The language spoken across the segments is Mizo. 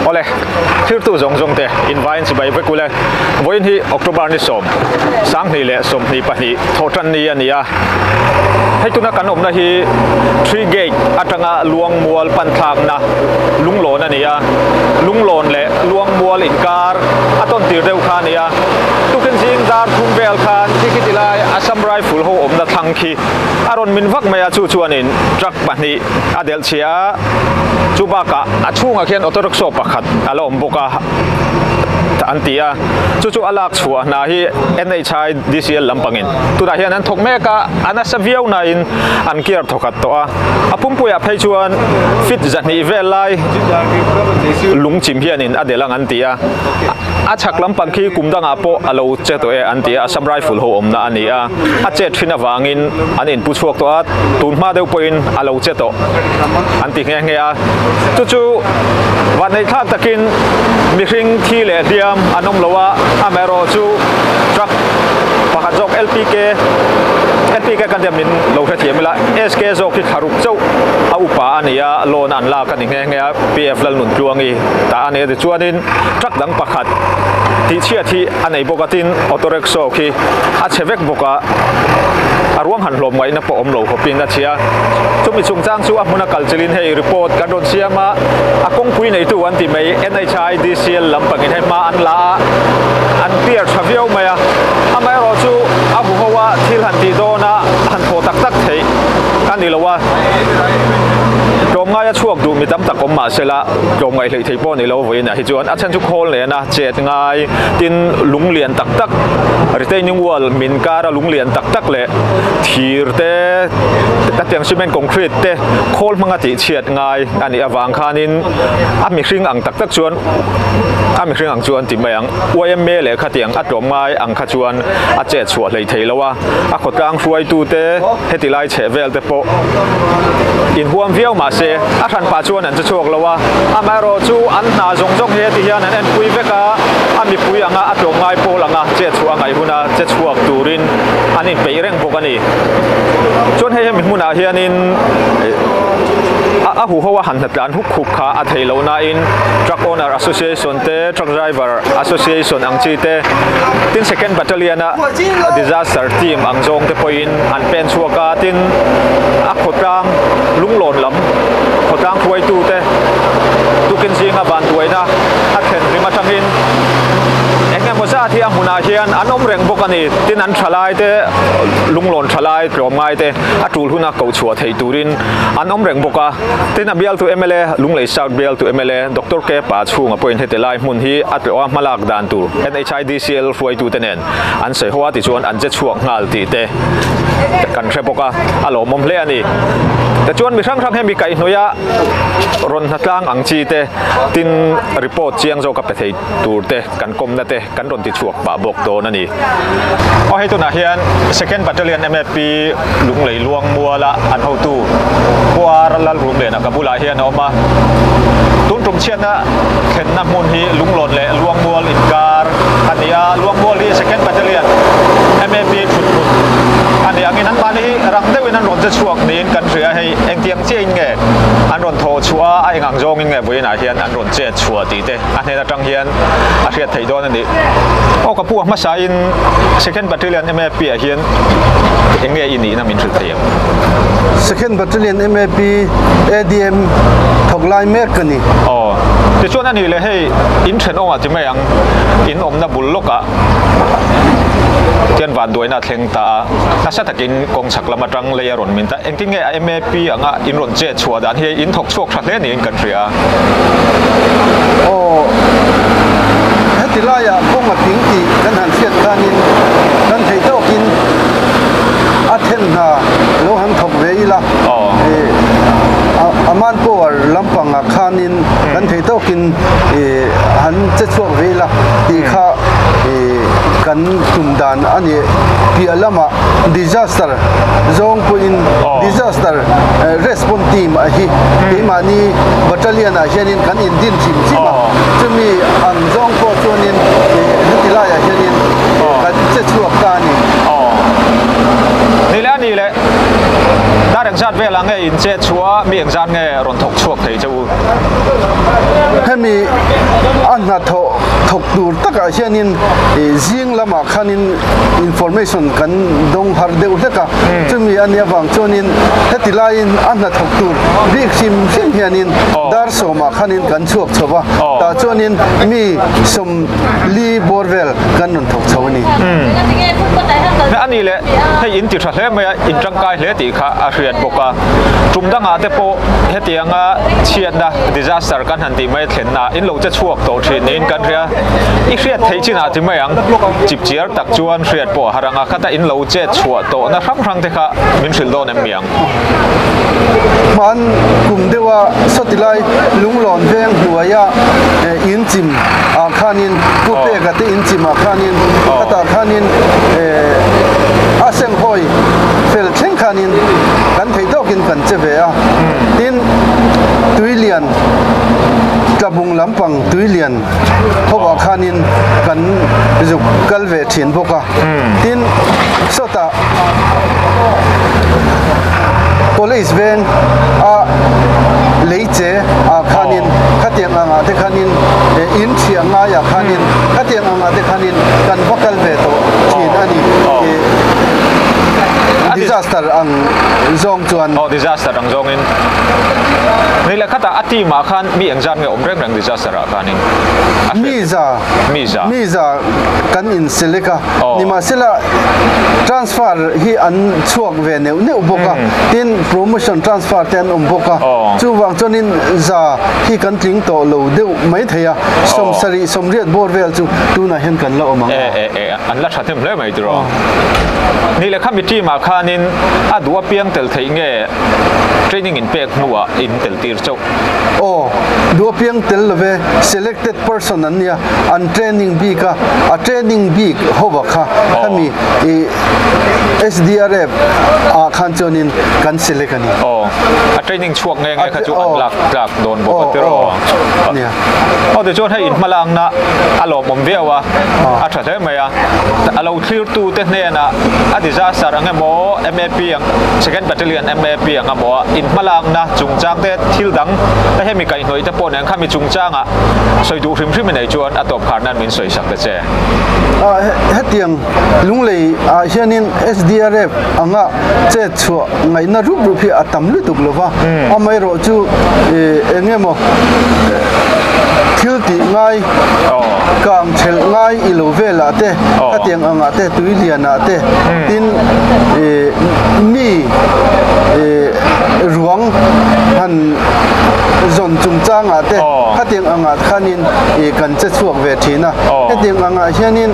Awle, thirtu zawng zawng te invaiin chibai vek ule. Vawiin hi October ni sawm, 2022 thawhtan ni a ni a. Hei tuna kan awmna hi Tree Gate atanga Luangmual panthlakna lunglawn a ni a. Lunglawn leh Luangmual inkar a tawn tir deuh kha a ni a. Tukin zing dar thum vel khan khi khi tilai Assam Rifle ho awmna thlang khi a rawn min vak mai a, chu chuanin truck pahnih a delh chhia a, chu bakah a chhungah khian auto rickshaw pakhat a la awm bawk a an ti a, chu chu a lak chhuah hna hi NHI DCL lampangin tunah hian an thawk mek a, a nasa viau nain an kiar thawkhat tawh a, a pumpuiah phei chuan feet 200 vel lai lungchim hianin a delh ang an ti a. A chhak lampang khi kum dangah pawh a lo che tawh e an ti a, Assam Rifle ho awmna a ni a, a chet thin avangin an inpu chhuak tawh a, tun hma deuh pawhin a lo che tawh an ti nghe nghe a. Chu chu vahneih thlak takin mihring thi leh hliam an awm lo a, amaherawh chu truck pakhat zawk LPK, LPK kan tia min lo hrethiam ila, SK zawk hi thlaruk chauh a upa a ni a, loan an lak a ni nghe nghe a, PF Lalnuntluangi ta a ni a, tichuanin Truck dang pakhat tihchhiat hi a nei bawk a, tin auto rickshaw khi a chhe vek bawk a, a ruang han hlawm ngaihna pawh awm lo khawpin a chhia. Chumi chungchang chu a hmuna kal chilhin hei report kan rawn siam a, a kawngpui neitu an ti mai NHIDCL lampangin hei hma an la a, an clear tha viau mai a, amaherawh chu a hu ho a thil han tih dawn a han thaw tak tak theih a ni lo a, tlawmngaia chhuak duh mi tam tak awm mahsela tlawmngaih hleih theih pawh a ni lo vawiinah hi chuan a chhan chu khawl nena chet ngai tin lung lian tak tak retaining wall min kara lung lian tak tak leh thir te hetiang cement concrete te khawl hmanga tih chhiat ngai a nih avang khanin a mihring ang tak tak chuan a mihring ang chuan ti mai ang YMA leh khatiang a tlawm ngai ang kha chuan a chet chhuah hlei thei lo a a khawtlang hruaitu te heti lai chheh vel te pawh inhuam viau mahse a hran pah chuan an che chhuak lo a, amaherawh chu an hna zawng zawng hi heti hian an enpui vek a, a mipui anga a tlawm ngai pawl anga che chhuah a ngaih huna che chhuak turin an inpeih reng bawk a ni. Chuan hei hemi hmunah hianin a huho a han hnatlan huk huk kha a theih loh nain Truck Owner Association te, Truck Driver Association ang chi te, tin Second Battalion a Disaster Team ang zawng te pawhin an pen chhuak a, tin a khawtlang lunglawn lam khawtlang hruaitute tukin zinga vanduaina a thlen hlim atangin eng emaw zat hi a hmunah hian an awm reng bawk a ni. Tin an thalai te lunglawn thalai tlawmngai te a tul huna koh chhuah theih turin an awm reng bawk a. Tin a bialtu mla Lunglei South bialtu mla Doctor K Pa chhunga pawhin heti lai hmun hi a tlawh a hmalak dan tur NHIDCL hruaitute nen an sawi ho a tichuan an che chhuak nghal tih te kan hre bawk a, a lawmawm hle a ni. Tichuan mi hrang hrang hemi kaihhnawih a rawn hnatlang ang chi te tin report chiang zawk a pe thei tur te kan kawmna te kan rawn ti chhuak pah bawk dawn a ni. Aw hei tunah hian Second Battalion MAP Lunglei Luangmuala an hotu Puar Lalrumliana ka bulah hian a awm a, tun tum chhiatna thlenna hmun hi Lunglawn leh Luangmual inkar a ni a, Luangmual hi Second Battalion MAP thut hmun a ni angin anmahni hi rang deuhin an rawn che chhuak niin kan hria a, hei engtiang chiahin nge an rawn thawh chhuah a, a engang zawngin nge vawiinah hian an rawn chet chhuah tih te a hnen atang hian a hriat theih dawn a ni. Aw ka pu a hmasain Second Battalion MAP ah hian eng nge i nihna min hrilh thei ang? Second Battalion MAP ADM thawk lai mek ka ni. Aw, tichuan a nih leh hei in thenawngah ti mai ang, in awmna bul lawkah tian vanduaina a thleng ta a, nasa takin kawng chhak lam atang lei a rawn min ta. Engtin nge a MAP anga in rawn chet chhuah dan hi in thawk chhuak tha hle niin kan hria. Aw, heti laiah kawng a ping tih kan han hriat khanin kan theih tawkin a then hna lo han thawk ve ila. A manpower lampangah khanin kan theih tawkin han che chhuak ve ila tih kha kan tum dan a ni. Piah lamah disaster zawng pawhin disaster response team a hi keimahni battalion ah hianin kan indin hrim hrim a, chumi ang zawng pawh chuanin heti laiah hianin kan che chhuak ta a ni. Ni leh a ni leh. Dar engzat velah nge in chet chhuah a, mi engzat nge rawn thawk chhuak thei che u? Hemi a hnathawh thawk tur takah hianin zing lamah khanin information kan dawng har deuh hlek a, chumi a nih avang chuanin heti laiin a hnathawk tur bik hrim hrim hianin dar sawmah khanin kan chhuak chho va, tah chuanin mi 40 bawr vel kan rawn thawk chho a ni. A nih leh hei in ti tha hle mai a, in tangkai hle tih kha a hriat bawk a. Tum dangah te pawh hetianga chhiatna, disaster, kan han tih mai thlenna in lo che chhuak tawh thin niin kan hria. I hriat theih chinah ti mai ang, chipchiar tak chuan hriat pawh a har ang a, khata in lo chet chhuah tawhna hrang hrang te kha min hrilh dawn em mi ang? Hman kum deuha sawtilai lunglawn veng hnuaia in chim ah khanin Pu Peka te in chim ah khanin khatah khanin a senghawi fel thleng khanin kan theih tawkin kan che ve a. Tin, tuilian tlabung lampang tuilian ho ah khanin kan zuk kal ve thin bawk a. Tin, sawtah Police veng a lei che ah khanin khatiang angah te khanin in thiah ngaiah khanin khatiang angah te khanin kan va kal ve tawh thin a ni. Disaster ang zawng chuan. Aw disaster ang zawngin. Ni leh khatah a team ah khan mi engzat nge awm reng reng disaster ah khanin? Mi za. Mi za. Mi za kan in select a. Nimahsela transfer hi an chhuak ve neuh neuh bawk a, tin promotion transfer te an awm bawk a, chuvang chuanin za hi kan tling tawh lo deuh mai thei a, 70 80 bawr vel chu tunah hian kan la awm ang a. E e an la tha hnem hle mai tiraw. Ni leh khami team ah khanin a duh apiang tel theih nge training in pek hnuah in tel tir chauh? Aw, duh apiang tel love, selected person an nia, an training bik a, a training bik hova kha khami i SDRF ah khan chuanin kan select a ni. Aw, a training chhuak nge nge kha chu an lak tlak dawn bawk a tiraw? Nia. Aw tichuan hei inhmalakna a lawmawm viau a, a tha hle mai a, a lo thlirtute hnenah a disaster ang emaw MAP ang Second Battalion MAP ang emaw a inhmalakna chungchang te thil dang hemi kaihhnawih te pawh nen khami chungchangah sawi duh hrim hrim i nei chuan a tawp khar nan min sawi sak ta che. Hetiang Lunglei ah hianin SDRF anga chet chhuah ngaihna rup rup hi a tam lutuk lo va, amaherawh chu eng emaw thil tih ngai, kang thelh ngai i lo velah te, khatiang angah te, tui lianah te, tin mi ruang han zawn chungchangah te khatiang angah khanin kan che chhuak ve thin a. Hetiang angah hianin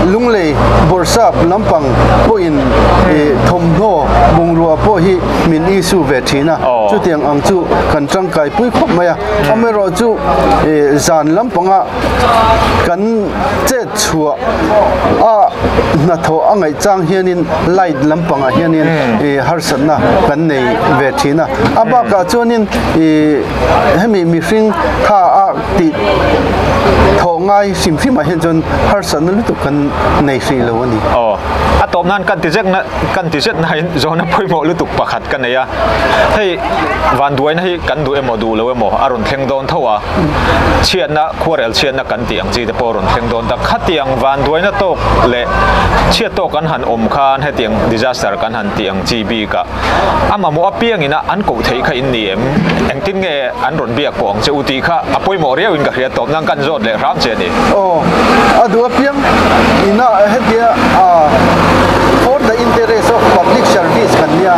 Lunglei Bawrhsap lampang pawhin thawmhnaw bungrua pawh hi min issue ve thin a, chutiang ang chu kan tangkai pui khawp mai a. Amaherawhchu zan lampanga kan chet chhuah a hnathawh a ngaih chang hianin light lampangah hianin harsatna kan nei ve thin a. A bakah chuanin hemi mihring tha a tih thawh ngai hrim hrimah hian chuan harsatna lutuk kan nei hrih lo a ni. Aw, a tawp nan kan ti zet na kan ti zet nain zawhna pawimawh lutuk pakhat ka nei a. Hei vanduaina hi kan duh emaw duh lo emaw a rawn thleng dawn tho a. Chhiatna, khuarel chhiatna kan tih ang chi te pawh a rawn thleng dawn ta. Khatiang vanduaina tawk leh chhiat tawk an han awm khan hetiang disaster kan han tih ang chi bikah a mamawh apiangin a an koh theih kha in ni em? Engtin nge an rawn biak pawh ang che u tih kha a pawimawh riauin ka hria tawp nang kan zawt leh hram che a ni. Aw, a duh apiang ina hetia for the interest of public service kan nia.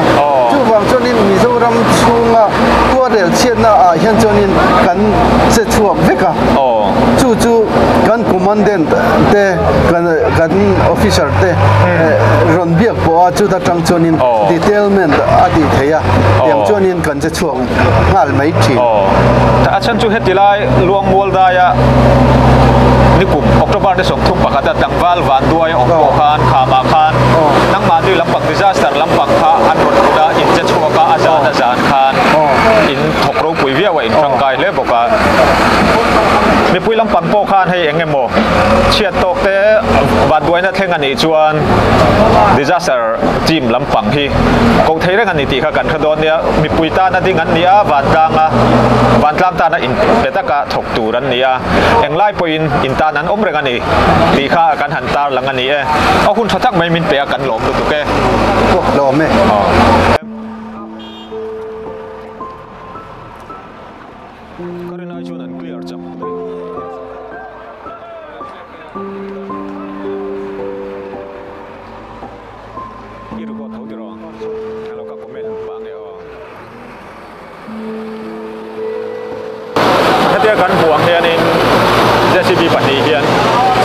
Chuvang chuanin Mizoram chhunga khuarel chhiatna ah hian chuanin kan che chhuak vek a. Chu chu kan commandant te kan officer te rawn biak pawh a chuta tang chuanin detailment a tih theih a. Tiang chuanin kan che chhuak nghal mai thin. A chhan chu heti lai Luangmual daia nikum October ni 31 a tlangval Vanduai a awm pawh khan khamah khan nangmahni lampang disaster lampang kha an rawn hmun a, in che chhuak a, a zan a zan khan in thawk ropui viau a, in tangkai hle bawk a. Mipui lampang pawh khan hei eng emaw chhiat tawk te. Vanduaina thleng a nih chuan disaster team lampang hi koh thei reng a ni tih kha kan hre dawn nia. Mipui tana ding an ni a, vantlanga vantlang tana inpe taka thawk tur an ni a, englai pawhin in tan an awm reng a ni tih kha kan han tarlang a ni e. A hun tha tak mai min pe a kan lawm lutuk e. Lawm e. Ka rinai chuan an clear chak daih. I record tho tiraw? Hello ka comment pah nge aw. Hetia kan hmuh ang hianin JCB pahnih hian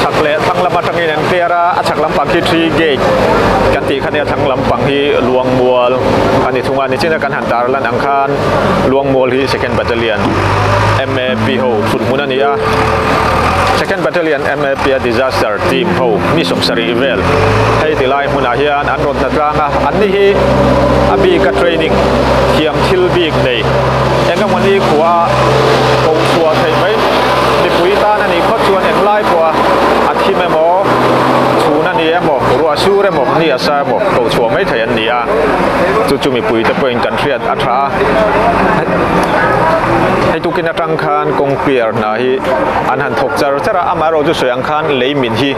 chhak leh thlang lam atangin an clear a, a chhak lampang khi three gate kan tih kha nia thlang lampang hi Luangmual a ni thung a, nichina kan han tar lan ang khan Luangmual hi Second Battalion MAP ho thut hmun a ni a, Second Battalion MAP a disaster team ho mi sawmsarih vel hei ti lai hmunah hian an rawn hna tlang a, an ni hi a bika training thiam thil bik nei eng emaw ni khua koh chhuah theih mai mipui tan a nih phawt chuan englai pawha a thim emaw chhun a ni emaw ruah sur emaw ni a sa emaw koh chhuah mai thei an ni a, chu chu mipui te pawhin kan hriat a tha a, hei tukin atang khan kawng clear hna hi an han thawk char char a, amaherawh chu sawi ang khan lei min hi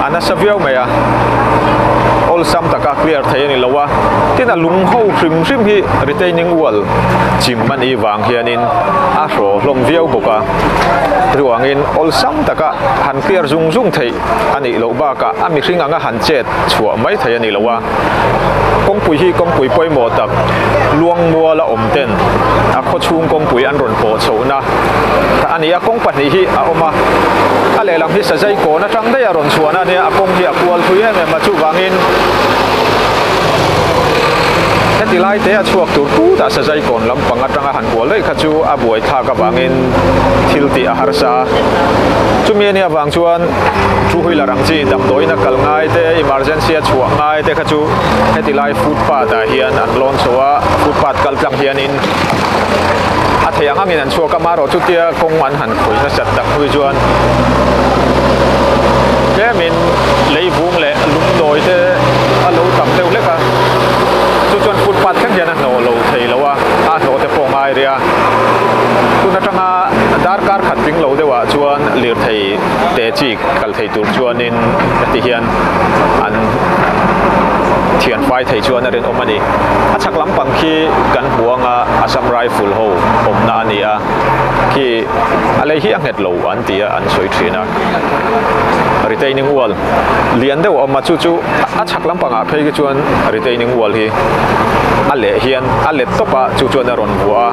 a nasa viau mai a, awlsam taka clear thei a ni lo a, tin a lung ho hrim hrim hi retaining wall chim a nih vang hianin a hraw hlawm viau bawk a, ruangin awlsam taka han clear zung zung theih a nih loh bakah a mihring anga han chet chhuah mai thei a ni lo a, kawngpui hi kawngpui pawimawh tak Luangmual a awm ten a khawchhung kawngpui an rawn pawh chhohna a ni a, kawng pahnih hi a awm a, a lehlam hi Sazai kawn atang daih a rawn chhuahna a nia, a kawng hi a kual thui em em a, chuvangin heti lai te a chhuak tur putah Sazai kawn lampang atanga han kual daih kha chu a buaithlak avangin thil tih a harsa a, chumi a nih avang chuan two wheeler ang chi damdawiin a kal ngai te, emergency a chhuah ngai te kha chu heti lai footpath ah hian an lawn chho a, footpath kal tlang hianin a thei ang angin an chhuak a, marawh chutia kawng an han khawih nasat tak hlui chuan tlemin lei vung leh lungdawi te a lo tam deuh hlek a, chu chuan footpath thleng hian a hnawh lo thei lo a, a hnawh te pawh ngai rih a, tun atanga darkar khat tling lo deuhah chuan lirthei te chi kal thei tur chuanin heti hian an thian fai thei chuan a rinawm a ni. A chhak lampang khi kan hmu anga Assam Rifle ho awmna a ni a, khi a lei hi a nghet lo an ti a an sawi thin a. Retaining wall lian deuh a awm a, chu chu a chhak lampangah phei khi chuan retaining wall hi a leh hian a let tawp a, chu chuan a rawn vuah a.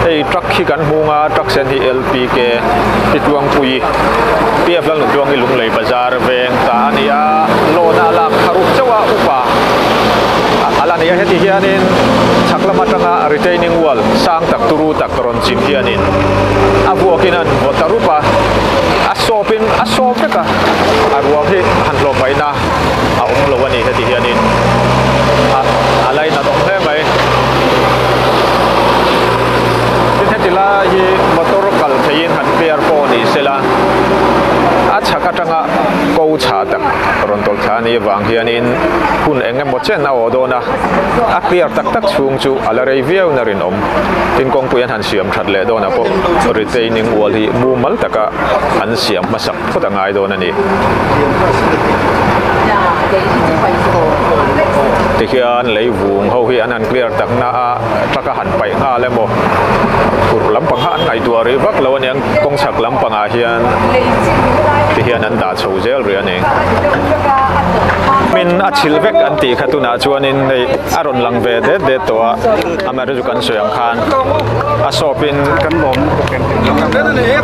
Hei truck hi kan hmu anga truck sen hi LPK Tituangpui PF Lalnutluangi Lunglei Bazar veng ta a ni a, loan a lak tharuk chauh a upa a la ni a, heti hianin chhak lam atanga retaining wall sang tak turu tak rawn chim hianin a vuakin an vaw ta rup a, a sawpin a sawp vek a, a ruang hi han hlawm ngaihna a awm lo a ni heti hianin a lainat awm hle mai. Tin heti lai hi motor kal theiin han clear pawh ni sela a chhak atanga ko chha tak rawn tawlh thla a nih avang hianin hun eng emaw chen a awh dawn a, a clear tak tak chhung chu a la rei viau na rinawm. Tin kawngpui an han siam that leh dawnah pawh retaining wall hi mumal taka an siam hmasak phawt a ngai dawn a ni. Tihian leivung ho hi an han clear tak na a. Truck a han paih nghal emaw phurh lampang kha an ngaihtuah rih vak lo a niang kawng chhak lampangah hian ti hian an dah chho zel rih a ni. Min a chhilh vek an tih kha tunah chuanin hei a rawn lang ve det det tawh a, amaherawhchu chu kan sawi ang khan a sawpin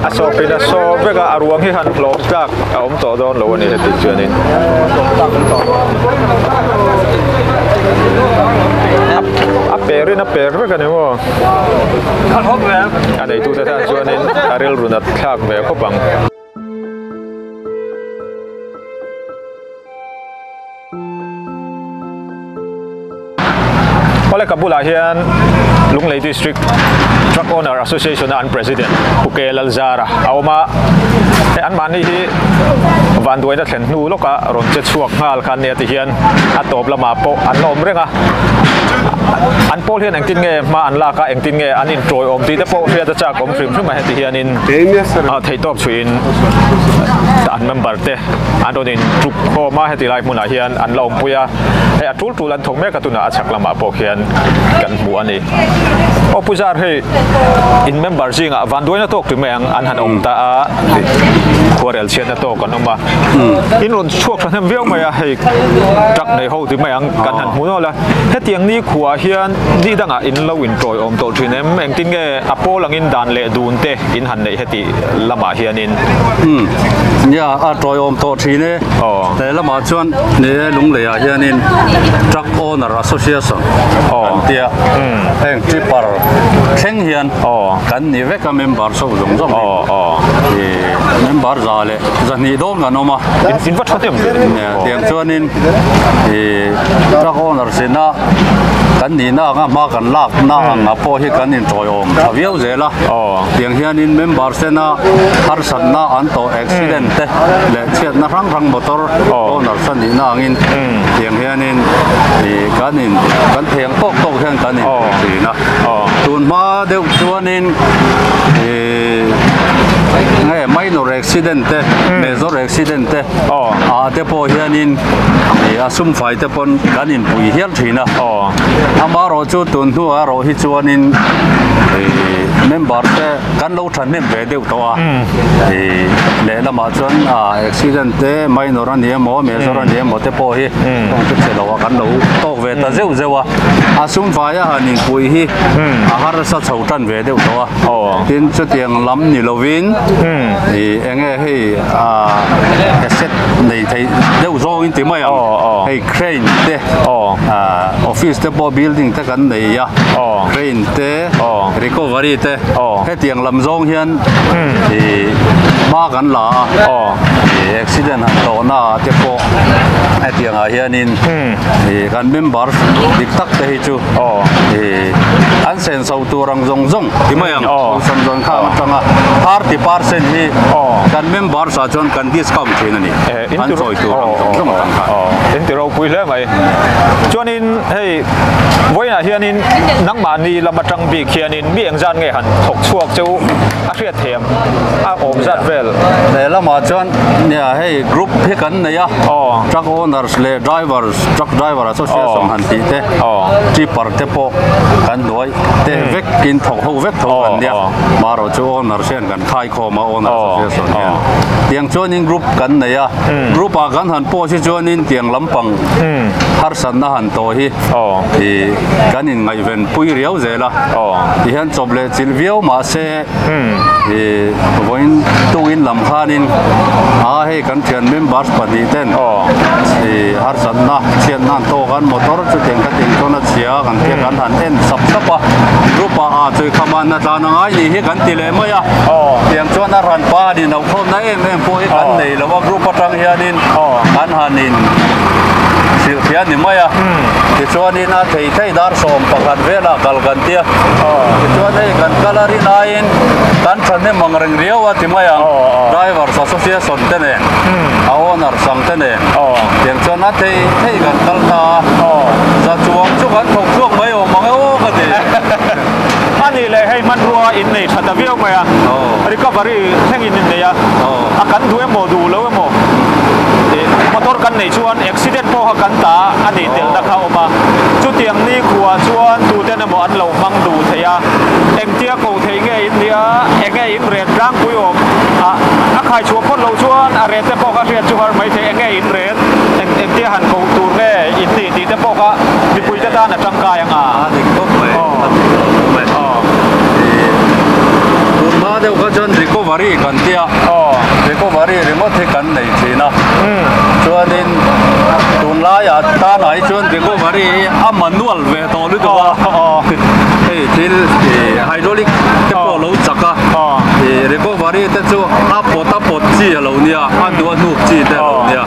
a sawpin a sawp vek a, a ruang hi han hlawm tlak a awm tawh dawn lo a ni heti chuanin. A per in a per vek a ni maw? A neitute tan chuanin a rilru nat thlak ve khawp ang. Awle ka bulah hian Lunglei District Truck Owner Association a an President Pu Ke Lalzara a awm a, hei anmahni hi vanduaina thlen hnu lawka rawn che chhuak nghal kha ania ti hian a tawp lamah pawh an la awm reng a, an pawl hian engtin nge hma an lak a, engtin nge an intawiawm tih te pawh hriat a chak awm hrim hrim a, heti hianin theihtawp chhuihin an member te an rawn intuk khawm a, heti lai hmunah hian an la awmpui a, hei a tul tul an thawk mek a tunah a chhak lamah pawh khian kan hmu a ni. Aw Pu Zar hei in member zingah vanduaina tawk ti mai ang an han awm ta a, khuarel chhiatna tawk an awm a, in rawn chhuak thahnem viau mai a, hei truck nei ho ti mai ang kan han hmu nawlh a, hetiang ni khuaah hian ni dangah in lo intawiawm tawh thin em? Engtin nge a pawl angin dan leh dun te in han neih heti lamah hianin? Umm nia a tawiawm tawh thin e. Aw. He lamah chuan ni Lungleiah hianin Truck Owner Association an tia heng tipper thleng hian kan ni vek a member ho zawng zawng hi ih member za leh zahnih dawn kan awm a. In va tha hnem ve. Tiang chuanin ih Truck Owner sina kan nihna anga hma kan lakna anga pawh hi kan intawiawm tha viau zel a. Tiang hianin member sena harsatna an tawh accident te leh chhiatna hrang hrang motor owner sa nihna angin tiang hianin ih kan in kan thei ang tawk tawk hian kan in pui thin a. Tun hma deuh chuanin ih nge minor accident te major accident te ah te pawh hianin ih a sum fai te pawn kan in pui hial thin a. Amaherawh chu tun hnuah erawh hi chuanin ih member te kan lo thahnem ve deuh tawh a ih lehlamah chuan ah accident te minor a ni emaw major a ni emaw te pawh hi kawng chu chhe loh ah kan lo tawk ve ta zeuh zeuh a a sum vaia han inpui hi a harsa chho tan ve deuh tawh a tin chutiang lam ni lovin ih eng nge hei ah asset nei thei deuh zawng in ti mai ang hei crane te ah office te pawh building te kan nei a crane te recovery te hetiang lam zawng hian ih hma kan la a ih accident han tawh na ah te pawh hetiang ah hianin ih kan member dik tak te hi chu ih an senso tur ang zawng zawng ti mai ang awlsam zawn khang atanga 30 percent hi kan members ah chuan kan discount thin a ni an chawi tur ang zawng zawng atang khan. In ti ropui hle mai. Chuanin hei vawiinah hianin nangmahni lam atang bik hianin mi engzat nge han thawk chhuak cheu a hriat thiam a awm zat vel. Lehlamah chuan nia hei group hi kan nei a truck owners leh drivers truck driver association han tih te tipper te pawh kan hnuai te vek in thawk ho vek tho kan nia marawh chu owners hian kan khaikhawm a owners association hian tiang chuanin group kan nei a group ah kan han post hi chuanin tiang lampang harsatna han tawh hi ih kan inngaihven pui riau zel a tihian chawp leh chilh viau mahse ih vawiin tukin lam khanin a hei kan thian members pahnih ten ih harsatna chhiatna an tawk a motor chutiang ka ting chuan a chhia kan tia kan han en sap sap a group ah ah chawi kham a natlan a ngai nih hi kan ti leh mai a tiang chuan a ran pa han inaukhawmna em em pawh hi kan nei lo a group atang hianin an han in hrilh thian ni mai a tichuanin a thei thei dar 11 velah kal kan tia tichuan hei kan kal a rin aiin kan thahnem ang reng riau a ti mai ang drivers association te nen a owner sang te nen tiang chuan a thei thei kan kal ta a za chuang chu kan thawk chhuak mai awm ang e aw ka ti. A nih leh hei hmanrua in nei tha ta viau mai a recovery thlengin in nei a a kan duh emaw duh lo emaw ih motor kan neih chuan accident pawh kha kan ta a nih telna kha a awm a chutiang ni khuah chuan tuten emaw an lo hmang duh thei a engtia ko theih nge in nia enge in ret tlangpui awm a a khai chhuah phawt loh chuan a ret te pawh kha hriat chu har mai thei enge in ret eng engtia han ko tur nge in nih tih te pawh kha mipui te tan a tangkai ang a. A dik khawp mai a dik khawp mai ih tun hma deuh kha chuan recovery kan tia recovery ringawt hi kan nei thin a chuanin tunlaiah tanah hi chuan recovery hi a manual ve tawh lutuk a hei thil ih hydraulic te pawh a lo chak a ih recovery te chu a pawt a pawt chi a lo nia a hnu a hnuk chi te a lo nia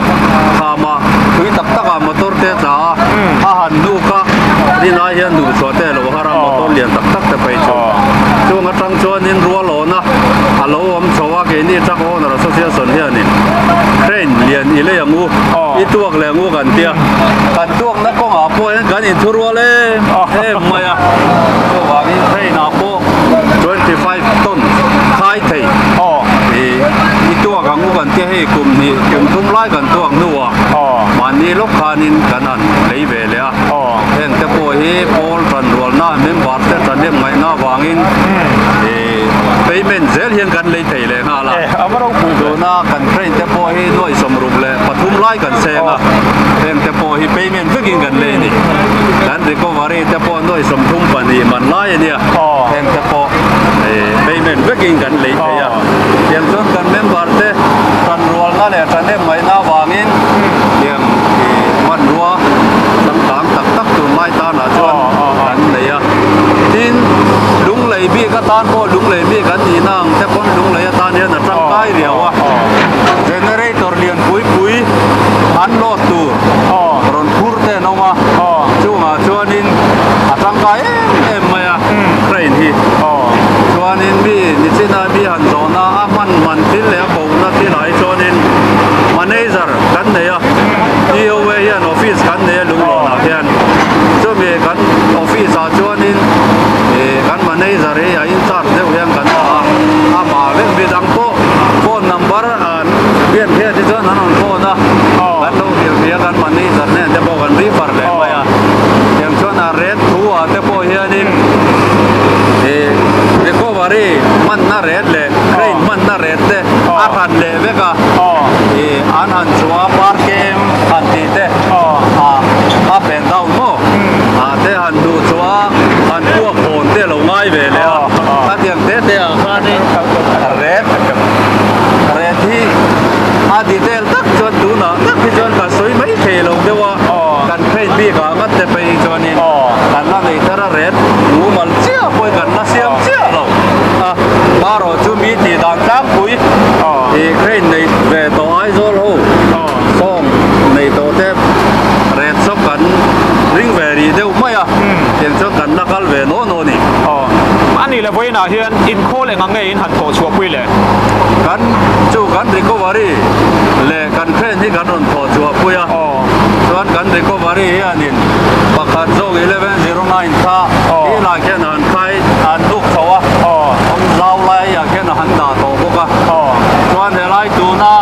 khama tui tak takah motor te a tla a a han hnuk a rinai hian duh chhuah. lian tak tak te phei chu. Chung atang chuanin rualawna a lo awm chho a, keini Truck Owner Association hianin crane lian i lei ang u, i tuak leh ang u kan tia. Kan tuakna kawngah pawh hian kan inthurual em em mai a, chuvangin crane ah pawh 25 ton khai thei i tuak ang u kan tia hei kum hnih kum thum lai kan tuak hnuah mahni lawk khanin kan han lei ve leh a. Heng te pawh hi pawl tanrualna member te thahnem ngaihna avangin payment zel hian kan lei thei leh nghal a. Tuna kan crane te pawh hi nuai 63 lai kan seng a, heng te pawh hi payment vekin kan lei a ni. Kan recovery te pawh nuai 32 man lai a nia, heng te pawh payment vekin kan lei thei a. Tiang chuan kan member te tanrualna leh thahnem ngaihna avangin tiang hmanrua changkang tak tak tunlai tanah chuan kan nei a. Tin, lunglei bik atan pawh lunglei bik an nihna ang te pawn lunglei atan hian a tangkai riau a. Generator lian pui pui an load tur rawn phur te an awm a, chungah chuanin a tangkai em em mai a crane hi. Chuanin mi nichina mi han zawhna a hman man thil leh a kohna thilah hi chuanin manager kan nei a, TOA hian office kan nei a Lunglawnah hian. Chumi kan office ah chuanin ih kan manager hi a in charge deuh hian kan dah a, amah vek midang pawh phone number an biak hian te chuan an rawn phone a, kan lo hrilh ve a kan manager nen te pawh kan refer leh mai a. Tiang chuan a rate thu ah te pawh hianin ih recovery hmanna rate leh crane hmanna rate te a hran leh vek a, ih an han chhuah a par kem han tih te ah up and down maw ah te han hnuh chhuah a han puak hawn te a lo ngai ve leh a, khatiang te te ah khanin rate rate hi a detail tak chuan tunah tak hi chuan ka sawi mai thei lo deuh a, kan crane bik ah ngat te phei hi chuanin kan la nei thar a rate mumal chiah pawhin kan la siam chiah lo a, marawh chu mi tih dan tlangpui ih crane nei ve tawh Aizawl ho sawng nei tawh te rate saw kan ring ve rih deuh mai a, tiang chuan kan la kal ve naw naw a ni. A nih leh vawiinah hian inkhawl eng ang nge in han thawh chhuah pui le? Kan chu kan recovery leh kan crane hi kan rawn thawh chhuah pui a, chuan kan recovery hianin pakhat zawk 1109 kha hi lai khian a han khai a han duk chho a, awm zau laiah khian a han dah tawh bawk a, chuan helai tuna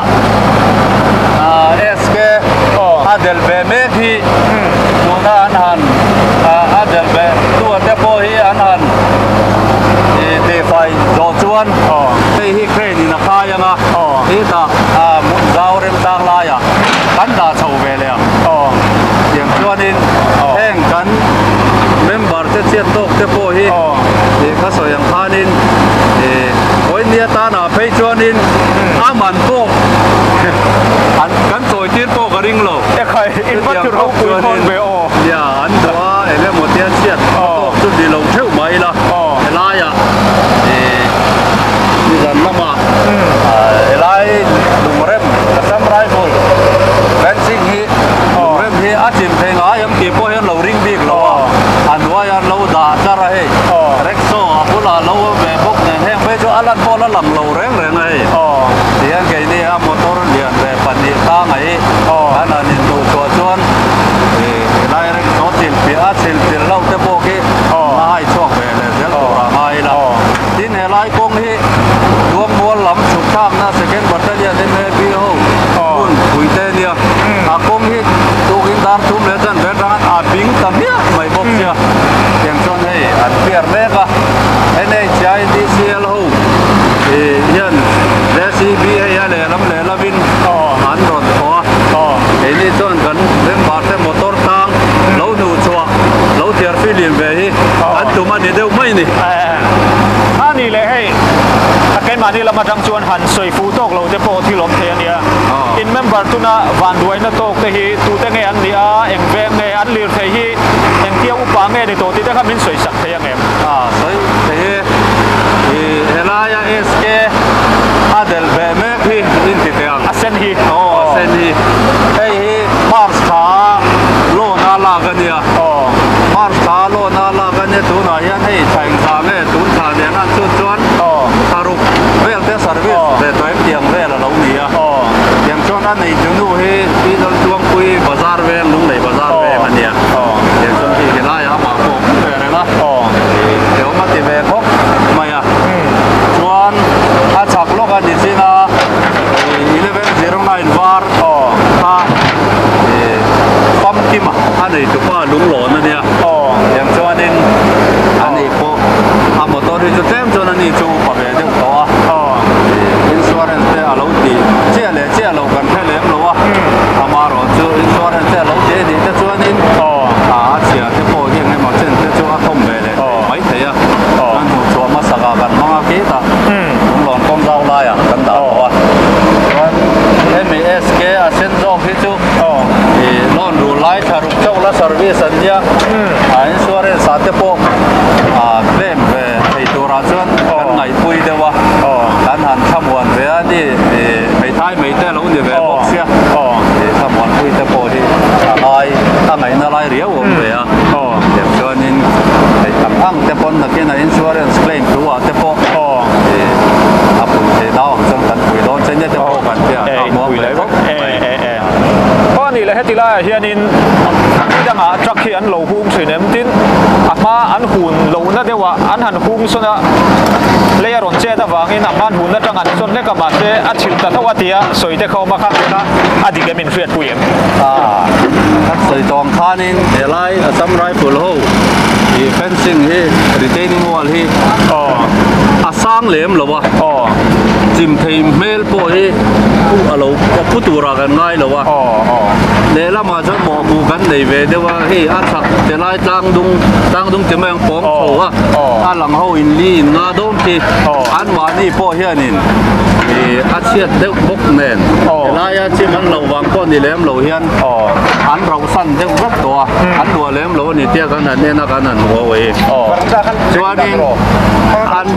SK a delh ve mek hi tuna an han a delh ve tu te pawh hi an han tihfai zawh chuan hei hi crane in a khai ang a, hetah zau remchang laiah kan dah chho ve leh ang. Tiang chuanin heng kan member te chiat tawk te pawh hi ih ka sawi ang khanin ih vawinia tanah phei chuanin a man pawh an kan chawi tir pawh ka ring lo. Chutiang khawp chuanin nia an duh a eng emaw te an chhiat tawk chu ni lo theuh mai ila helaiah ih nizan lamah helai lungrem Assam Rifle fencing hi lungrem hi a chim thei ngai ang tih pawh hian lo ring bik lo a, a hnuaiah an lo dah tlar a hei rickshaw a bulah lo awm ve bawk nen heng phei chu a lan pawh la lang lo reng reng a hei tihian keini a motor lian ve pahnih tanga hi an han intuh chhuah chuan ih helai rickshaw chil piah a chil chil loh te pawh khi a hai chhuak ve leh zel tur a ngai ila tin helai kawng hi Luangmual lam chhuk thlakna Second Battalion MAB ho hmun pui te ania a kawng hi tukin dar thum leh chan ve atangin a bing ta hmiah mai bawk sia tiang chuan hei an clear mek a NHIDCL ho ih hian JCB hei a lehlam lehlam in an rawn thawh a keini chuan kan member te motor tang lo hnuh chhuah lo thiar fihlim ve hi an tum a ni deuh mai a ni. A nih leh hei a keimahni lam atang chuan han sawi fuh tawk lo te pawh thil awm thei a nia. In member tuna vanduaina tawk te hi tute nge an nih a, eng veng nge an lir thei hi, engtia upa nge ni tawh tih te kha min sawi sak thei ang em? A sawi thei e. Ih helaia SK a delh ve mek hi in ti teh ang. A sen hi. Aw a sen hi. Hei hi March thla loan a lak a nia. March thla loan a lak a nia tunah. hian hei thla engzah nge tun thla nen a chhut chuan thla ruk vel te service ve tawh em tiang vel a lo ni a. Tiang chuan a nei tunu hi Pi Laltluangpui bazar veng Lunglei bazar veng a nia. Tiang chuan hei helaiah amah pawh a awm ve reng a. Ih awm a ti ve khawp mai a. Chuan a chak lawk a ni chin a 1109 var kha ih famkim a nei tupa lunglawn a nia. Tiang chuanin a ni pawh a motor hi chu tlem chuan a ni chu upa ve deuh tawh a. Ih insurance te a lo ti chiah leh chiah lo kan hre lem lo a. Amaherawh chu insurance te a lo ti a nih te chuanin a chhia te pawh hi eng emaw chen te chu a thawm ve leh thei mai thei a. Chuan hmuhchhuah hmasak ah kan hmang a khitah lunglawn kawng zau laiah kan dah tawh a. Chuan hemi SK a sen zawk hi chu ih loan rul lai thla ruk chauh la service an nia. A insurance ah te pawh a claim ve thei turah chuan kan ngaihpui deuh a. Kan han thlamuan ve a ni ih hmeithai mai te a lo ni ve bawk sia. Ih thlamuanpui te pawh hi a ngai a ngaihna lai riau awm ve a. Tiang chuanin hei ang ang te pawn nakin a insurance claim thu ah te pawh ih a pui thei nau ang chuan kan pui dawn che nia te pawh kan tia a muang ve khawp mai. Aw a nih leh heti laiah hianin ni dangah truck hi an lo hung thin em tin a hma an hun lohna deuhah an han hung sawn a lei a rawn chet avangin a hma an hunna tang an sawn hlek a mahse a chhilh ta tho a tia sawi te kha awm a kha kha a dik em inhriatpui em? A kan sawi tawng khanin helai Assam Rifle ho ih fencing hi retaining wall hi a sang lem lo a chim thei hmel pawh hi a lo a phu turah kan ngai lo a lehlamah chuan mawhpuh kan nei ve deuh a hei a chhak te lai tlang dung tlang dung ti mai ang pawng chho a a lang ho in li in nga dawn khi anmahni pawh hianin ih a chhiat deuh bawk nen helaia chim an loh vang pawh ni lem lo hian an rauhsan deuh vek tawh a an luah lem lo a ni tia kan han en a kan han hmu a hei chuanin an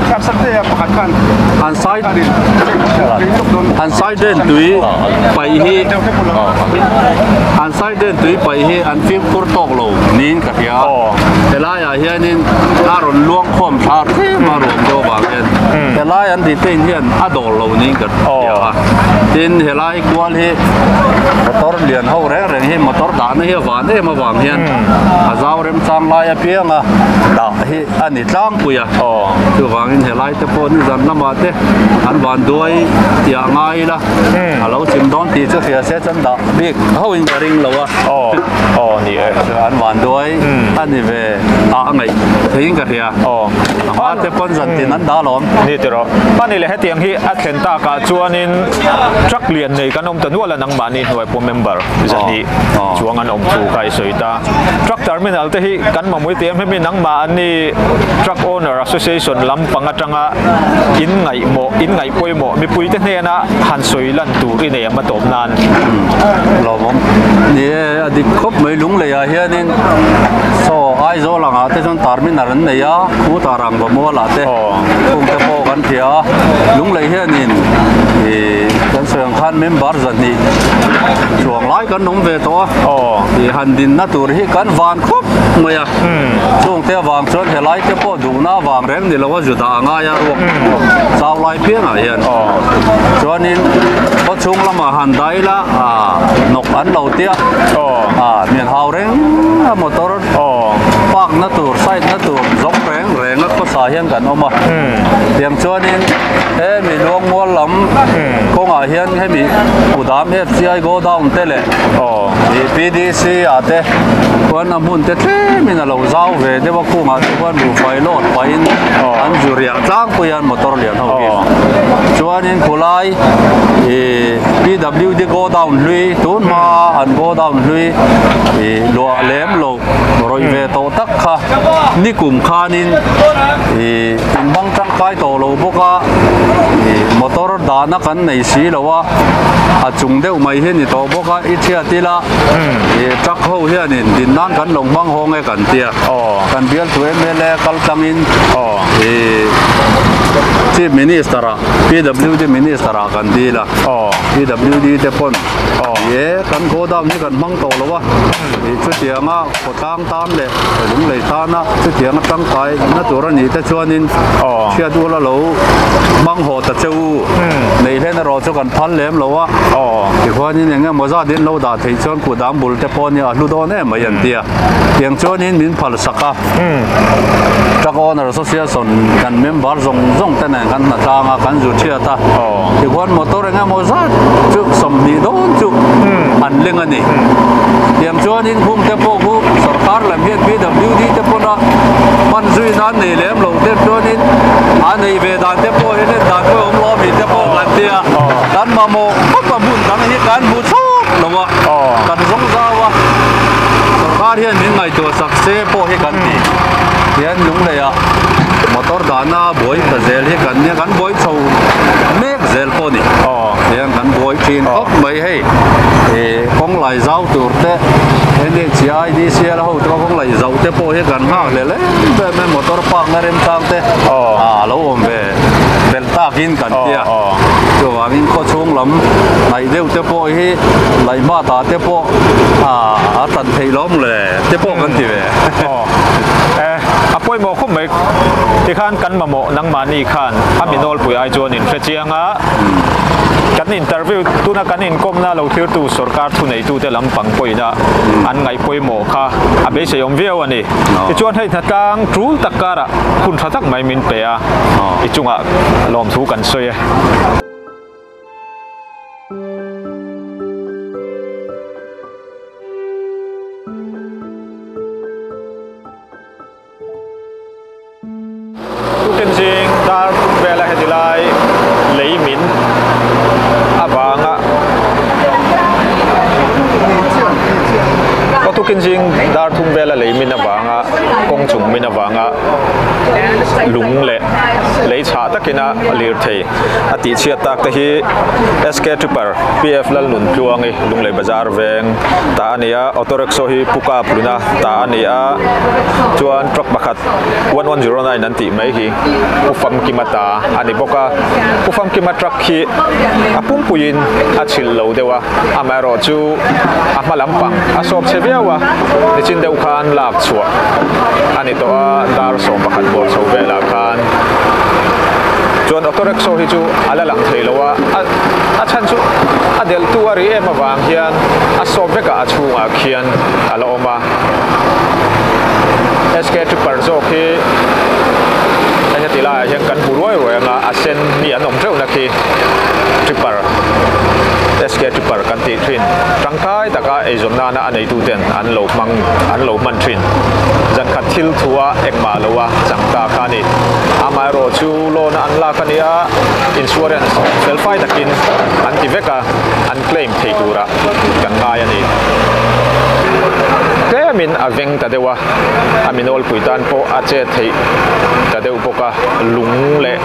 an side an side den tui paih hi an side den tui paih hi an fimkhur tawk lo niin ka hria helaiah hianin a rawn luang khawm thla tlem a ruam deuh avang hian helai an retain hian a dawl lo niin ka hria a tin helai kual hi motor lian ho reng reng hi motor dahna hi a van em avang hian a zau remchang lai apianga dah hi a ni tlangpui a chuvangin helai te pawh nizan lamah te an van duai tiah ngai ila a lo chim dawn tih chu hria se chuan dah bik ho in ka ring lo a an van duai a ni ve a a ngaih theiin ka hria a hma te pawn zan tin an dah alawm. Ni tiraw. Hmani leh hetiang hi a thlen takah chuanin truck lian nei kan awm ta nual a nangmahni hnuai pawh member zahnih chuang an awm thu kha i sawi ta. Truck terminal te hi kan mamawih tih em hemi nangmah an ni Truck Owner Association lampang atanga in ngaihmawh in ngaih pawimawh mipui te hnena han sawi lan tur i nei ang a tawp nan. Lawmawm. Ni e, a dik khawp mai Lungleiah hianin saw Aizawl angah te chuan terminal an nei a, Khuta rangva mualah te khung te pawh kan hria a, Lunglei hianin ih kan sawi ang khan member zahnih chuang lai kan awm ve tawh a, ih han dinna tur hi kan van khawp mai a, chungte avang chuan helai te pawh duhna avang reng ni lo a zu dah a ngai a ruak chau lai piangah hian chuanin khaw chhung lamah han dah ila ah hnawk an lo tia ah mian hau reng a motor park na tur side na tur zawng reng reng a khawsa hian kan awm a tiang chuanin hemi luangmual lam kawngah hian hemi kudam FCI go down te leh ih PDC ah te khuan a hmun te tlemin a lo zau ve deuh a khungah te khuan buhfai load pahin an zu riah tlangpui a motor lian ho hi chuanin khulai ih PWD go down hlui tun hma an go down hlui ih luah lem lo rawih ve tawh tak kha nikum khanin ih in bang tang. kai tawh lo bawk a, ih motor dahna kan nei si lo a, a chung deuh mai hi a ni tawh bawk a, i chhiat ila ih truck ho hianin din nan kan lo hmang hawng e kan tia, kan bialtu mla kal tlangin ih chief minister ah pwd minister ah kan dil a, pwd te pawn ih e kan godown hi kan hmang tawh lo a, ih chutianga khawtlang tan leh lunglei tana chutianga tangkai na tur a nih te chuanin hriat ula lo hmang haw ta che u neih hlen erawh chu kan phal lem lo a tichuanin eng emaw zat in lo dah theih chuan kut dang bul te pawh nia a hlu dawn em mai an ti a tiang chuanin min phal sak a truck owner association kan member zawng zawng te nen kan hna tlang a kan zu thiat a tichuan motor eng emaw zat chu 20 dawn chu an leng a ni. Tiang chuanin hung te pawh khu sorkar lam hian PWD te pawna hman zui nan nei lem lo te chuanin a nei ve dan te pawh hi len dan pawh awm lo ami te pawh kan tia kan mamawh khawp a hmun dang hi kan hmu chhawk lo a kan zawng zau a sorkar hian min ngaihtuah sak se pawh hi kan ti tian lungleiah motor dahna buai ta zel hi kan nia kan buai chho mek zel pawh a ni tian kan buai thin khawp mai hei. Ih kawng lai zau tur te NHIDCL ho te kawng lai zauh te pawh hi kan nghak hle hle em em motor park na remchang te a lo awm ve belh takin kan tia chuvangin khaw chhung lam hnaih deuh te pawh hi laihma ta te pawh a tan theih lawm le te pawh kan ti ve. A pawimawh khawp mai tikhan kan mamawh nangmahni khan a mi nawlpui ai chuan in hre chiang a. Kan interview tuna kan inkawmna lo thirtu sorkar thuneitute lampang pawhina an ngaih pawimawh kha a beisei awm viau a ni. Tichuan hei hnatlang tul tak karah hun tha tak mai min pe a, i chungah lawmthu kan sawi e. Tukin zing dar thum vela heti lai lei min avanga Aw tukin zing dar thum vela lei min avanga kawng chung min avanga lung leh lei chhah takina lirthei a tih chhiat tak te hi SK Tripper PF Lalnuntluangi Lunglei Bazar veng ta a ni a auto rickshaw hi Pu Kap Luna ta a ni a chuan truck pakhat 1109 an tih mai hi Pu Famkima ta a ni bawk a Pu Famkima truck hi a pumpuiin a chhilh lo deuh a amaherawh chu a hma lampang a sawp chhe viau a nichin deuh khan lak chhuah a ni tawh a dar 11 bawr chho velah khan chuan auto rickshaw hi chu a la lang thei lo a a chhan chu a delh tu a ri em avang hian a sawp vek a a chhungah khian a la awm a SK tripper zawk hi hei heti laiah hian kan hmu ruai ruai anga a sen mi an awm teuh na khi tripper SK tripper kan tih thin tangkai taka eizawn nana a neitu ten an lo hmang an lo hman thin zan khat thil thu a engmah lo a chang ta kha a ni amaherawhchu loan a an lak a nia insurance fel fai takin an ti vek a an claim thei tura kan ngai a ni. Tlemin a veng ta deuh a, a mi nawlpui tan pawh a che theih ta deuh bawk a, lung leh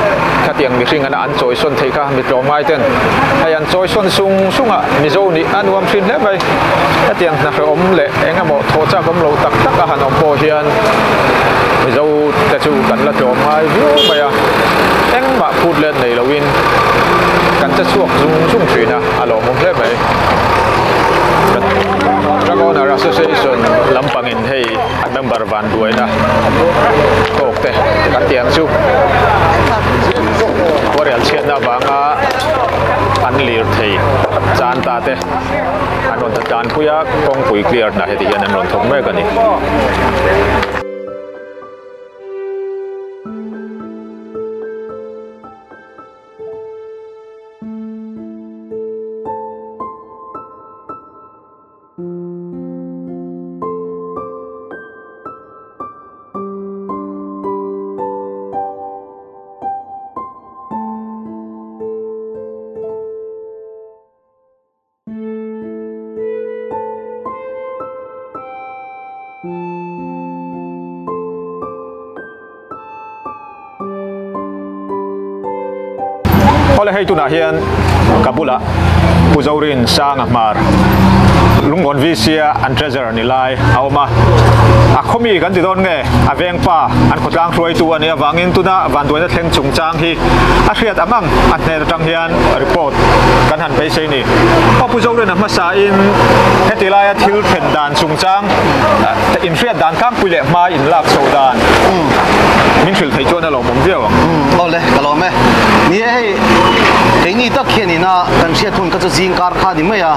khatiang mihring ana an chawisawn theih kha mi tlawmngai ten hei an chawisawn sung sung a, Mizo nih a nuam thin hle mai. Hetiang hna hrehawm leh eng emaw thawh chak awm lo tak tak a han awm pawh hian Mizo te chu kan la tlawmngai viau mai a, engmah phut let nei loin kan che chhuak zung zung thin a, a lawmawm hle mai. Truck Owner Association lampangin hei a member van buaina tawk te kan tih ang chu khuarel chhiatna avanga an lir thei chan ta te an rawn ta tlanpui a, kawngpui clear hna heti hian an rawn thawk mek a ni. Awle hei tunah hian ka bulah Pu Zorin Sanga Hmar Lungawn VC a an treasurer ni lai a awm a. A khawmi kan ti dawn nge a veng pa an khawtlang hruaitu a nih avangin tuna vanduaina thleng chungchang hi a hriat ang ang a hnen atang hian report kan han beisei ni. Aw Pu Zorin a hmasa in heti laia thil thlen dan chungchang inhriat dan tlangpui leh hma inlak chho dan min hrilh theih chuan a lawmawm viau ang. Awle, ka lawm e. Ni e hei, keini tak hian ina kan hriat hun kha chu zing kar kha ni mai a.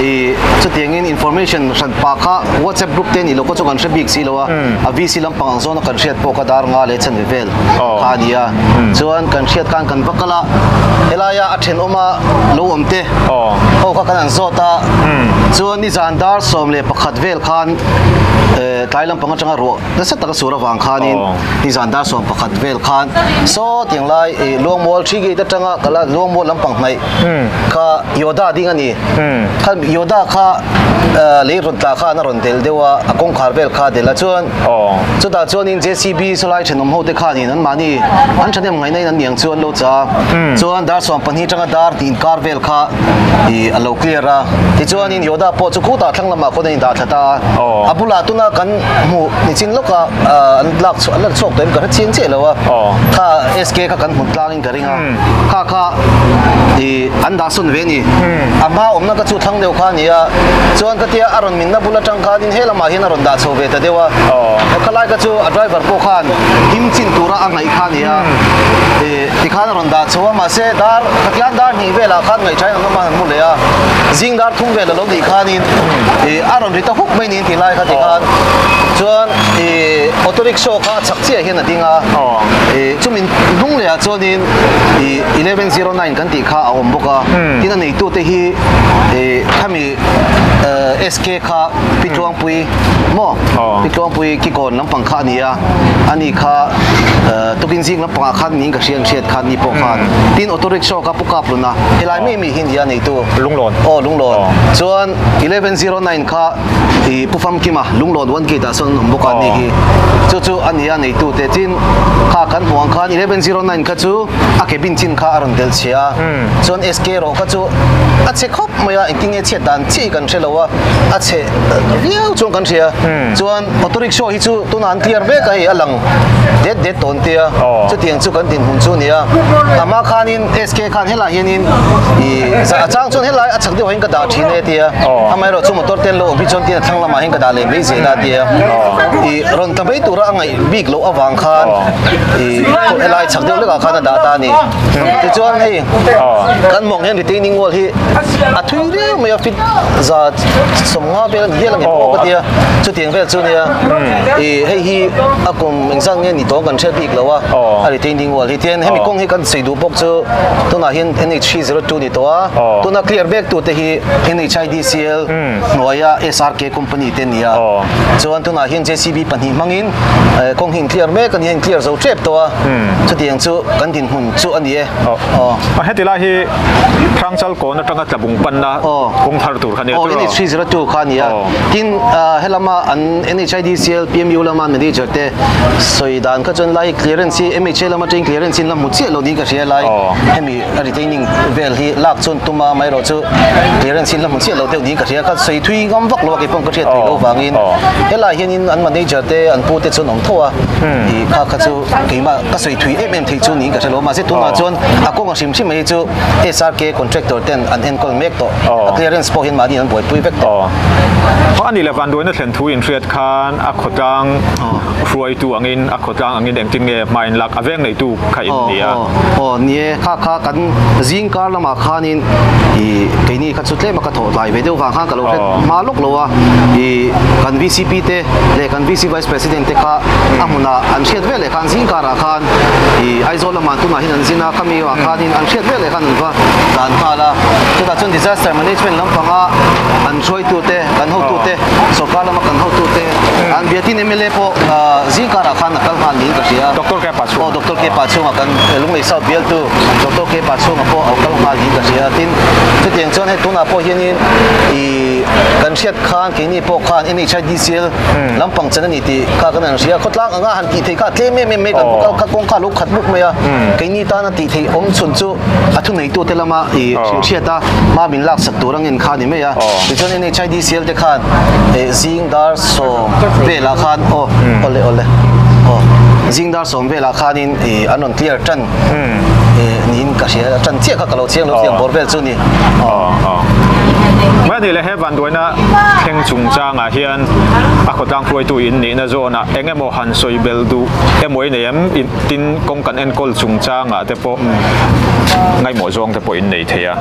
I chutiangin information hran pa kha WhatsApp group te ni lo kha chu kan hre bik si lo a. A VC lampang ang zawna kan hriat pawh kha dar nga leh chanve vel kha a ni a. Chuan kan hriat khan kan va kal a, helaia a thenawma lo awm te ho kha kan han zawt a. Chuan nizan dar 11 vel khan tlai lampang atanga ruah nasa taka sur avang khanin nizan dar 11 vel khan saw tiang lai Luangmual three gate atanga kala Luangmual lampang hnaih kha Yoda ding a ni. Kha Yoda kha lei rawn tla khan a rawn del deuh a, a kawngkhar vel kha a del a chuan chutah chuanin JCB sawlai thenawm ho te khanin anmahni an thahnem ngaihna in an niang chu an lo chah a. Chuan dar 12 atanga dar tih inkar vel kha ih a lo clear a. Tichuanin Yoda pawh chu khutah thlang lamah khawn a indah thla ta a. A bulah tuna kan hmuh nichin lawka an lak chhuah an la chhuak tawh em ka hre chiang chiah lo a. Kha SK kha kan hmu tlangin ka ring a. Kha kha ih an dah sawn ve a ni. A hma awmna ka chu thlang deuh kha a ni a. Chuan ka tia a rawn minna bul atang khanin he lamah hian a rawn dah chho ve ta deuh a. Khalai kha chu a driver pawh khan him chin tura a ngaih kha a ni a. Ih tikhan a rawn dah chho a mahse dar khathian dar hnih velah khan ngaihṭhain an awm a han mu leh a. Zing dar thum vel a lo nih khanin ih a rawn ri ta huk mai niin tih lai kha tikhan chuan ih auto rickshaw kha a chak chiah hian a ding a. Ih chumi hnung lehah chuanin ih 1109 kan tih kha a awm bawk a. Tin a neitute hi ih khami SK kha Pi Tluangpui maw Pi Tluangpui Kikawn lampang kha a ni a. Ani kha tukin zing lampangah khan niin ka hria an hriat khan ni pawh khan. Tin auto rickshaw kha Pu Kaplun a helai mi mi hi nia neitu. Lunglawn. Aw Lunglawn. Chuan 1109 kha i Pu Famkima Lunglawn one gate ah sawn an awm bawk a ni hi. Chu chu a nia neitu te tin kha kan hmuh ang khan 1109 kha chu a cabin chin kha a rawn delh chhe a. Chuan SK erawh kha chu a chhe khawp mai a engtin nge chhiat dan chiah hi kan hre lo a a chhe viau chuan kan hria. Chuan auto rickshaw hi chu tunah an clear vek a hei a lang det det tawn tia chutiang chu kan dinhmun chu a ni a. Amah khanin SK khan helai hianin ih a chang chuan helai a chak deuh ah hian ka dah thin e tia amaherawh chu motor te an lo awm hi chuan tin a thlang lamah hian ka dah leh mai zel a tia ih rawn ta mai tura a ngaih bik loh avang khan ih helai chak deuh lekah khan a dah ta a ni. Tichuan hei kan mawng hian retaining wall hi a thui riau mai a fit za 50 vel a ni hial ang em pawh ka tia chutiang vel chu a nia ih hei hi a kum engzat nge ni tawng kan hriat bik lo a a retaining wall hi tian hemi kawng hi kan sawi duh bawk chu tunah hian NH302 ni tawh a tuna clear vek tu te hi NHIDCL hnuaia SRK company te a ni a chuan tunah hian JCB pahnih hmangin kawng hi in clear mek a ni a in clear zo tep tawh a chutiang chu kan dinhmun chu a ni e. Aw heti lai hi Hrangchal kawn atanga tlabung panna kawng thar tur kha nia tiraw? Aw NH302 kha a ni a tin helama an NHIDCL PMU lama manager te sawi dan kha chuan lai clearance hi MHA lama atangin clearance in la hmu chiah lo niin ka hria lai hemi a retaining vel hi lak chuan tum a amaherawh chu clearance in la hmu chiah lo deuh niin ka hria kha sawi thui ngam vak lo a keipawh ka hriat theih loh vangin helai hianin an manager te an pu te chuan awm tho a ih kha kha chu keimah ka sawi thui em em theih chu niin ka hre lo mahse tunah chuan a kawng a hrim hrim mai hi chu SRK contractor ten an enkawl mek tawh a clearance pawh hian mahni an buaipui vek tawh. Aw a ni le vanduaina thlen thu inhriat khan a khawtlang hruaitu angin a khawtlang angin engtin nge hma in lak a veng neitu kha in ni a. Aw ni e kha kha kan zing kar lamah khanin ih keini kha chu tlem a ka thawh tlai ve deuh vang khan ka lo hre hma lawk lo a ih kan VCP te leh kan VC Vice President te kha a hmunah an hriat vel leh khan zing karah khan ih Aizawl lamah tunah hian an zin a khami ah khanin an hriat vel leh khan an va dan nghal a chutah chuan disaster management lampanga an hruaitute kan hotute sorkar lama kan hotute an biatin mla pawh zing karah khan a kal nghal niin ka hria. a. Doctor K Pachhunga. Aw Doctor K Pachhunga kan Lunglei South bialtu Doctor K Pachhunga pawh a kal nghal niin ka hria a. Tin, chutiang chuan hei tunah pawh hianin ih kan hriat khan keini pawh khan NHIDCL lampang chan a ni tih kha kan han hria. Khawtlang anga han tih theih kha a tlem em em mai kan kal kha kawngka a lo khat bawk mai a. Keini tana tih theih awm chhun chu a thuneitute lama ih hrilhhriat a hma min laksak tur angin kha a ni mai a. Tichuan NHIDCL te khan eh zing dar sawm velah khan aw awle awle aw zing dar sawm velah khanin ih an rawn clear tan eh niin ka hria tan chiah kha ka lo chiang lo chiang bawr vel chu ni aw Mai ni leh he vanduaina thleng chungchangah hian a khawtlang hruaitu in nihna zawnah eng emaw han sawi bel duh emaw i nei em tin kawng kan enkawl chungchangah te pawh ngaihmawh zawng te pawh in nei thei a.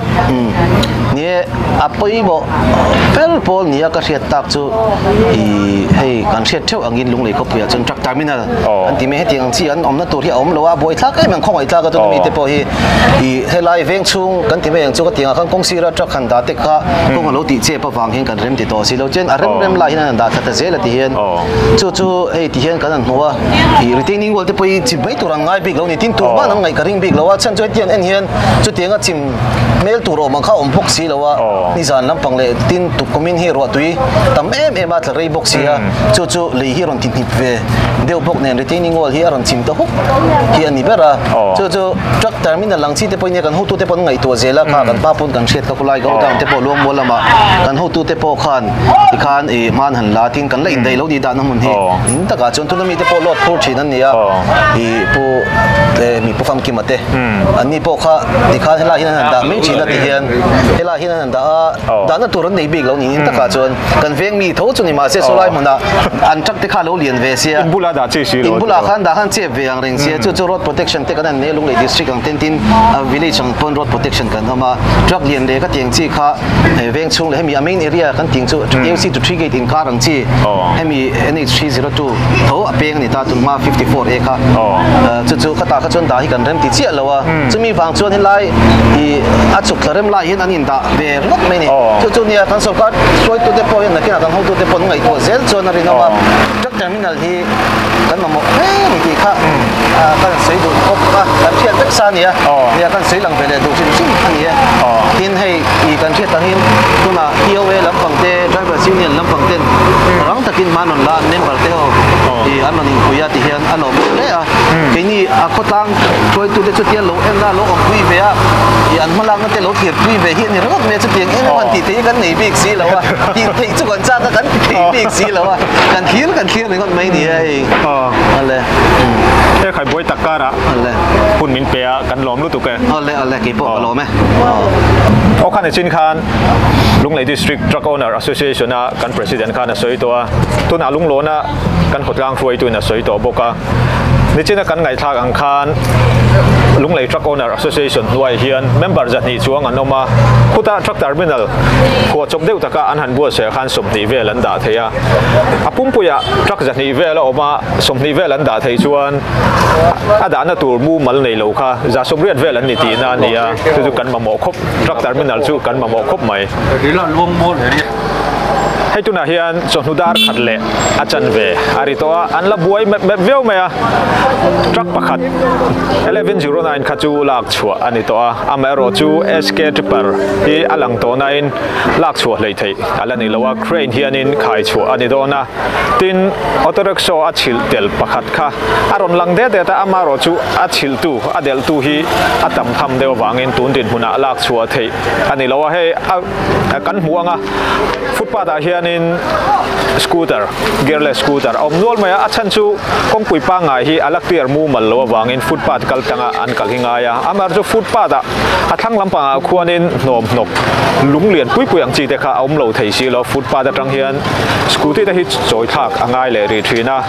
Ni e, a pawimawh ber pawl nia ka hriat tak chu ih hei kan hriat theuh angin Lunglei khawpuiah chuan truck terminal an ti mai hetiang ang chi an awmna tur hi a awm lo a, buai thlak em ang khawngaih tlak a chuan mite pawh hi ih helai veng chhung kan ti mai ang chu ka tiangah khan kawng sira truck han dah te kha kawng a lo tih chep avang hian kan rem ti tawh si lo chuan a rem rem lai hian an han dah thla ta zel a ti hian chu chu hei ti hian kan han hmu a ih retaining wall te pawh hi chim mai tur an ngai bik lo ni tin tur hman an ngaih ka ring bik lo a chhan chu hetiang en hian chutianga chim hmel tur awm ang kha awm bawk si lo a, nizan lampang leh tin tuk kumin hi ruahtui tam em em a tla rei bawk si a, chu chu lei hi a rawn ti hnip ve deuh bawk nen retaining wall hi a rawn chim ta huk hi a ni ber a, chu chu truck terminal lang chi te pawhin kan hotu te pawh an ngaihtuah zel a, kha kan pa pawn kan hriat kha khulai go down te pawh luangmual lamah kan hotu te pawh khan tikhan ih hman han la tin kan la indaih lo ni dahna hmun hi in takah chuan tuna mite pawh load phur thin an ni a, ih pu mi pu famkima te an ni pawh kha tikhan helai hian an han dah mai thin a ti hian helai hian an han dah a dahna tur an nei bik lo niin takah chuan kan veng mi tho chu ni mahse sawlai hmunah an truck te kha a lo lian ve sia in bulah dah chi si lo in bulah khan dah khan chep ve ang reng sia chu chu road protection te kan han nei a Lunglei district ang ten tin village ang pawn road protection kan awm a truck lian leh ka tiang chi kha veng chhung leh hemi a main area kan ting chu AOC to 3 gate inkar ang chi hemi NH 302 tho a peng a ni ta tunhma 54 A kha chu chu khatah kha chuan dah hi kan rem ti chiah lo a chumi vang chuan helai ih a chuk thla rem lai hian an indah ve ringawt mai a ni chu chu nia kan sorkar hruaitute pawh hian nakinah kan hotute pawh an ngaihtuah zel chuan a rinawm a truck terminal hi kan mamawh hle a ni tih kha kan sawi duh bawk a kan hriat vek sa a ni a nia kan sawi lang ve leh duh hrim hrim a ni e tin hei ih kan hriat angin tunah TOA lampang te drivers union lampang ten rang takin hma an rawn la a member te ho ih an rawn inpui a ti hian a lawm hle a keini a khawtlang hruaitute chutia lo en a lo awmpui ve a ih an hmalakna te lo thirpui ve hi a ni ringawt mai a chutiang em em han tih theih hi kan nei bik si lo a tih theih chu kan chak a kan ti thei bik si lo a kan thlir kan thlir ringawt mai ni a hei awle He khaibuai tak karah hun min pe a kan lawm lutuk e. Awle awle keipawh ka lawm e. Aw khan nichin khan Lunglei District Truck Owner Association a kan President khan a sawi tawh a, tunah Lunglawna kan khawtlang hruaituin a sawi tawh bawk a. Nichina kan ngaihthlak ang khan Lunglei Truck Owner Association hnuai hian member zahnih chuang an awm a, khutah truck terminal khuah chawp deuh taka an han buatsaih khan 20 vel an dah thei a. A pumpuiah truck zahnih vel a awm a, 20 vel an dah theih chuan a dahna tur mumal nei lo kha za 80 vel an ni tihna a ni a, chu chu kan mamawh khawp, truck terminal chu kan mamawh khawp mai. Hei tunah hian chawhnu dar khat leh a chanve a ri tawh a, an la buai mep mep viau mai a, truck pakhat 1109 kha chu lak chhuah a ni tawh a, amaherawh chu SK Tripper hi a lang tawh nain lak chhuah hleih theih a la ni lo a, crane hianin khai chhuah a ni dawn a, tin auto rickshaw a chhilh tel pakhat kha a rawn lang det det a, amaherawh chu a chhilhtu a delhtu hi a tam tham deuh avangin tun dinhmunah lak chhuah theih a ni lo a, hei a. Kan hmuh ang a, footpath ah hianin scooter, gearless scooter a awm nual mai a, a chhan chu kawngpui pangngai hi a la clear mumal lo avangin footpath kal tanga an kal hi ngai a, amaherawhchu chu footpath ah a thlang lampangah khuanin hnawm hnawk lung lian pui pui ang chi te kha a awm lo thei si lo, footpath atang hian scooty te hi chawi thlak a ngai leh rih thin a,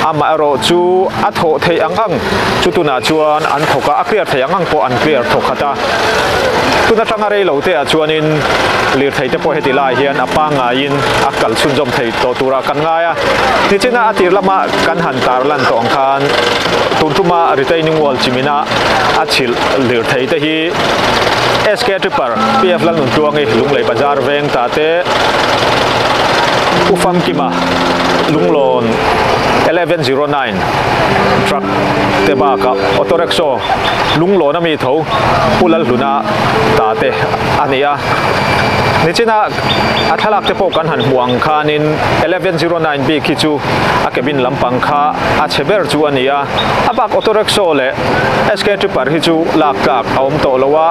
amaherawh chu a thawh theih ang ang chu tunah chuan an thawk a, a clear theih ang ang pawh an clear thawk khat a. Tun atanga rei lo te ah chuanin lirthei te pawh heti lai hian a pangngaiin a kal chhunzawm thei tawh turah kan ngai a. Nichina a tir lama kan han tar lan tawh ang khan tun tuma retaining wall chimina a chhilh lirthei te hi SK Tripper PF Lalnuntluangi Lunglei Bazar veng ta te U Famkima Lunglawn 1109 truck. te bakah auto rickshaw lunglawn ami tho Pu Lalhluna ta te a ni a. Nichina a thlalak te pawh kan han hmuh ang khanin 1109 bik hi chu a cabin lampang kha a chhe ber chu a ni a. A bak auto rickshaw leh SK tripper hi chu lak tlak a awm tawh lo a,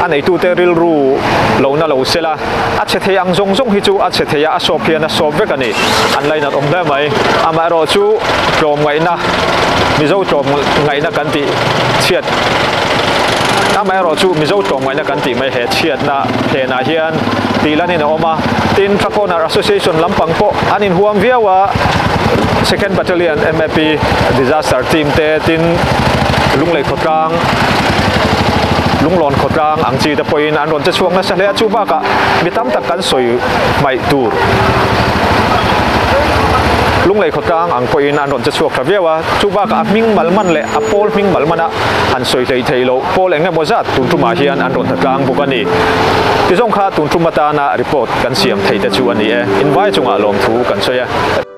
a neitute rilru lo na lo sela a chhe thei ang zawng zawng hi chu a chhe thei a, a sawp hian a sawp vek a ni. An lainat awm hle mai. Amaherawhchu tlawmngaihna, Mizo tlawmngaihna kan tih chhiat, amaherawhchu Mizo tlawmngaihna kan tih mai he chhiatna phenah hian tih lanin a awm a. Tin, Truck Owner Association lampang pawh an inhuam viau a, Second Battalion MAP Disaster Team te, tin Lunglei khawtlang, Lunglawn khawtlang ang chi te pawhin an rawn che chhuak nasa hle a, chu bakah mi tam tak kan sawi hmaih tur Lunglei khawtlang ang pawhin an rawn che chhuak tha viau a, chu bakah a hming mal man leh a pawl hming mal mana han sawi hlei thei loh pawl eng emaw zat tun tumah hian an rawn hna tlang bawk a ni. Tizawng kha tun tum atana report kan siam thei te chu a ni e. Invai chungah lawmthu kan sawi a.